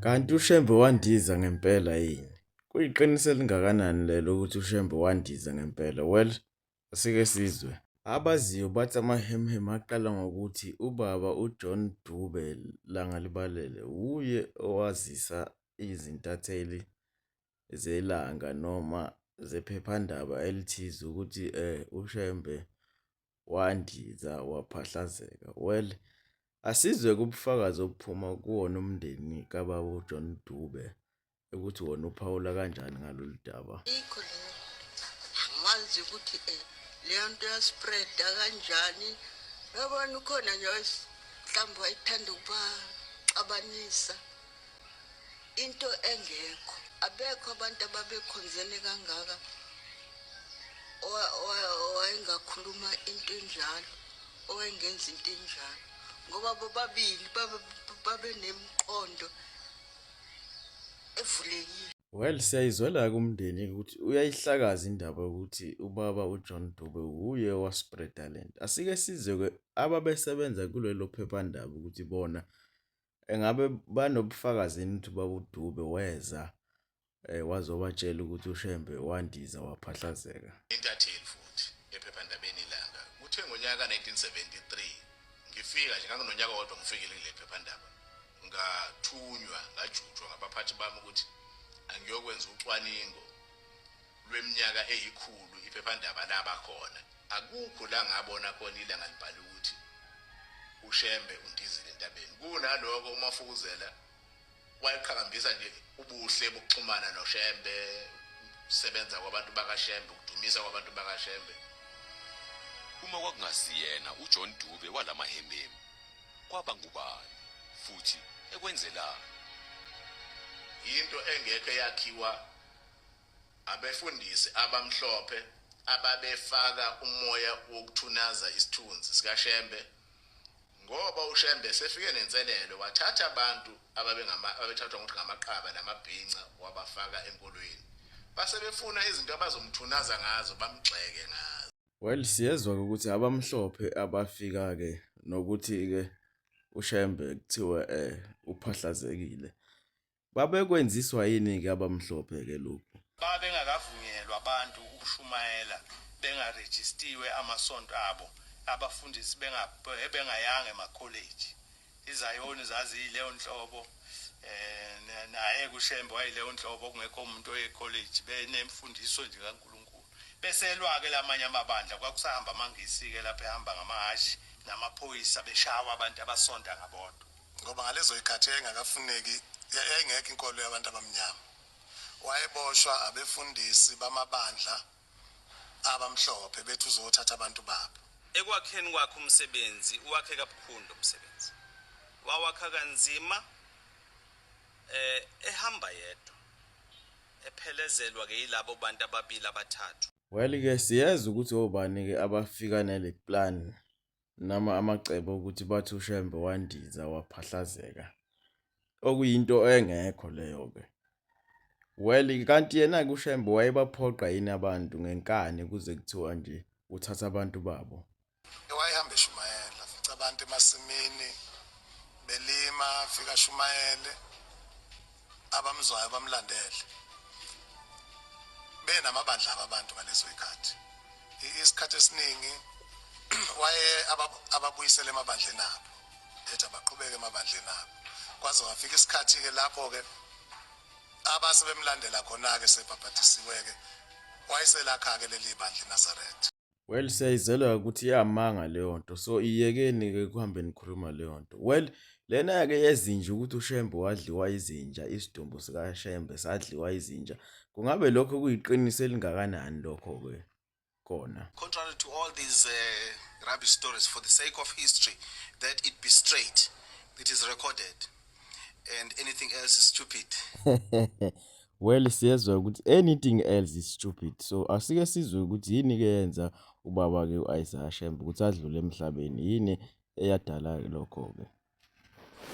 Kanti uShembe wandiza ngempela yini? Kuyiqiniso elingakanani lelo ukuthi uShembe wandiza ngempela? Well, asike sizwe. Abaziyo bathi amahemuhemu aqala ngokuthi ubaba uJohn Dube Langalibalele wuye owazisa izintatheli zeLanga noma zephephandaba elithize ukuthi uShembe wandiza waphahlazeka. Well, asizwe-ke ubufakazi obuphuma kuwona umndeni kababa uJohn Dube ukuthi wona uphawula kanjani ngalolu daba. Ayikho leyo. Angazi ukuthi leyo nto yaspreada kanjani. Yabona ukhona nje mhlawumbe wayethanda ukubaxabanisa. Into engekho. Abekho abantu ababekhonzene kangaka owayengakhuluma into enjalo, owayengenza into enjalo. Ngoba bobabili babenemiqondo evulekile. Well, siyayizwela-ke umndeni ukuthi uyayihlakaza indaba yokuthi ubaba uJohn Dube wuye owaspreada lento. Asike sizwe-ke ababesebenza kulelo phephandaba ukuthi bona engabe banobufakazi yini ukuthi ubaba uDube weza wazobatshela ukuthi uShembe wandiza waphahlazeka. Intatheli futhi ephephandabeni iLanga kuthe ngonyaka 1973 ngifika nje, nganginonyaka owodwa ngifikile kuleli phephandaba, ngathunywa ngajutshwa ngabaphathi bami ukuthi angiyokwenza ucwaningo lweminyaka eyikhulu iphephandaba laba khona. Akukho la ngabona khona iLanga libhala ukuthi uShembe undizile entabeni. Kunaloko uMafukuzela wayeqhakambisa nje ubuhle bokuxhumana noShembe, ukusebenza kwabantu bakaShembe, ukudumisa kwabantu bakaShembe. Uma kwakungasiyena uJohn Dube walamahememu, kwaba ngubani futhi ekwenzelani? Into engekho eyakhiwa abefundisi abamhlophe ababefaka umoya wokuthunaza isithunzi sikaShembe, ngoba uShembe sefike nenselelo wathatha abantu ababethathwa ngokuthi ngamaqaba namabhinca wabafaka enkolweni, base befuna izinto abazomthunaza ngazo bamgxeke ngazo. Well, siyezwa-ke ukuthi abamhlophe abafika-ke nokuthi-ke uShembe kuthiwe uphahlazekile. Babekwenziswa yini-ke abamhlophe-ke lokhu? Babengakavunyelwa abantu ukushumayela bengarejistiwe amasonto abo, abafundisi bengayanga emakholeji. Izayoni zaziyileyo nhlobo, naye kuShembe wayileyo nhlobo, kungekho umuntu oyekholeji, benemfundiso nje kaNkulunkulu. Beselwa-ke lamanye amabandla, kwakusahamba amaNgisi-ke lapha ehamba ngamahhashi namaphoyisa, beshawa abantu abasonta ngabodwa. Ngoba ngalezo zikhathi yayingakafuneki, yayingekho inkolo yabantu abamnyama. Wayeboshwa abefundisi bamabandla abamhlophe bethi uzothatha abantu babo. Ekwakheni kwakhe umsebenzi, uwakhe kabukhulu lo msebenzi. Wawakha kanzima, ehamba yedwa, ephelezelwa ke yilabo bantu ababili abathathu. Well-ke siyezwa ukuthi obani-ke abafika nale plan noma amacebo ukuthi bathi uShembe wandiza waphahlazeka, okuyinto engekho leyo-ke. Well, kanti yena-ke uShembe wayebaphoqa yini abantu ngenkani kuze kuthiwa nje uthatha abantu babo? Wayehamba eshumayela, afica abantu emasimini belima, afika ashumayele, abamzwayo bamlandele. Benamabandla abo abantu ngalezo zikhathi. Isikhathi esiningi waye ababuyisele emabandleni abo, ethi abaqhubeke emabandleni abo. Kwaze kwafika isikhathi-ke lapho-ke abase bemlandela khona-ke sebhabhadisiwe-ke, wayeselakha-ke leli bandla eNazaretha. Well, siyayizelwa ukuthi iyamanga leyo nto, so iyekeni-ke kuhambe nikhuluma leyo nto. Well, lena-ke yezinja ukuthi uShembe wadliwa izinja, isidumbu sikaShembe sadliwa izinja, kungabe lokho kuyiqiniso elingakanani lokho-ke kona? Contrary to all these rubbish stories, for the sake of history, that it be straight, it is recorded, and anything else is stupid. Well, siyezwa ukuthi anything else is stupid, so asike sizwe ukuthi yini ke yenza ubaba ke u-Isaiah Shembe ukuthi adlule emhlabeni, yini eyadala lokho ke?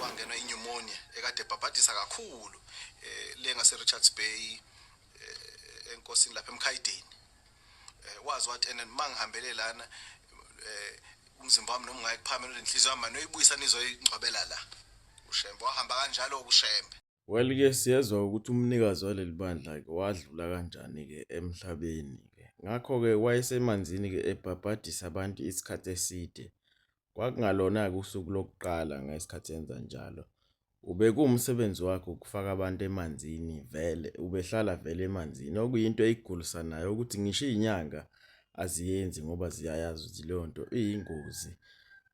Wangenwa i-pneumonia ekade ebhabhadisa kakhulu le ngase Richards Bay, enkosini lapha eMkhayideni. Wazi wathi ene mangihambele lana, umzimba wami noma ungaye kuphamela, inhliziyo yami noyibuyisa nizoyingcwabela la. uShembe wahamba kanjalo uShembe. Well-ke siyezwa ukuthi umnikazi waleli bandla-ke wadlula kanjani-ke emhlabeni-ke. Ngakho-ke wayesemanzini-ke ebhabhadisa abantu isikhathi eside. Kwakungalona-ke usuku lokuqala ngesikhathi enza njalo. Ubekuwumsebenzi wakhe ukufaka abantu emanzini vele, ubehlala vele emanzini, okuyinto eyigulisanayo ukuthi ngisho iy'nyanga aziyenzi ngoba ziyayazi ukuthi leyo nto iyingozi.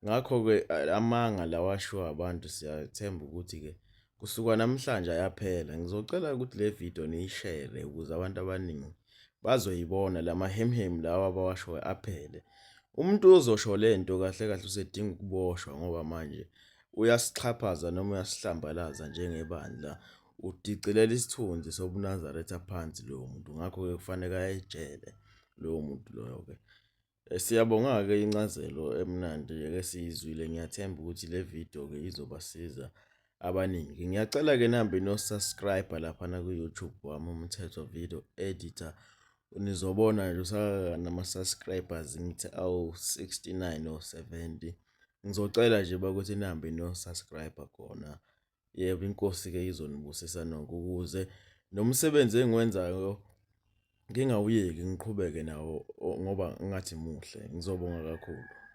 Ngakho-ke amanga lawa ashiwo abantu siyathemba ukuthi-ke Kusuka namhlanje ayaphela. Ngizocela ukuthi le video niyishere ukuze abantu abaningi bazoyibona la mahemhemu lawa abawashoyo aphele. Umuntu ozosho le nto kahle kahle usedinga ukuboshwa ngoba manje uyasixhaphaza noma uyasihlambalaza njengebandla. Udicilela isithunzi sobuNazaretha phansi lowo muntu, ngakho-ke kufanele aye ejele lowo muntu loyo-ke. Eh, siyabonga-ke incazelo emnandi-ke esiyizwile ngiyathemba ukuthi le video-ke izobasiza abaningi. Ngiyacela-ke nihambe niyo-subscribe laphana ku-YouTube wami uMthetho Video Editor. Nizobona nje usanama-subscribers ngithi awu-69 or 70. Ngizocela nje bakuthi nihambe niyo-subscribe khona. Yebo, inkosi-ke izonibusisa nonke ukuze nomsebenzi engiwenzayo ngingawuyeki ngiqhubeke nawo ngoba ngathi muhle. Ngizobonga kakhulu.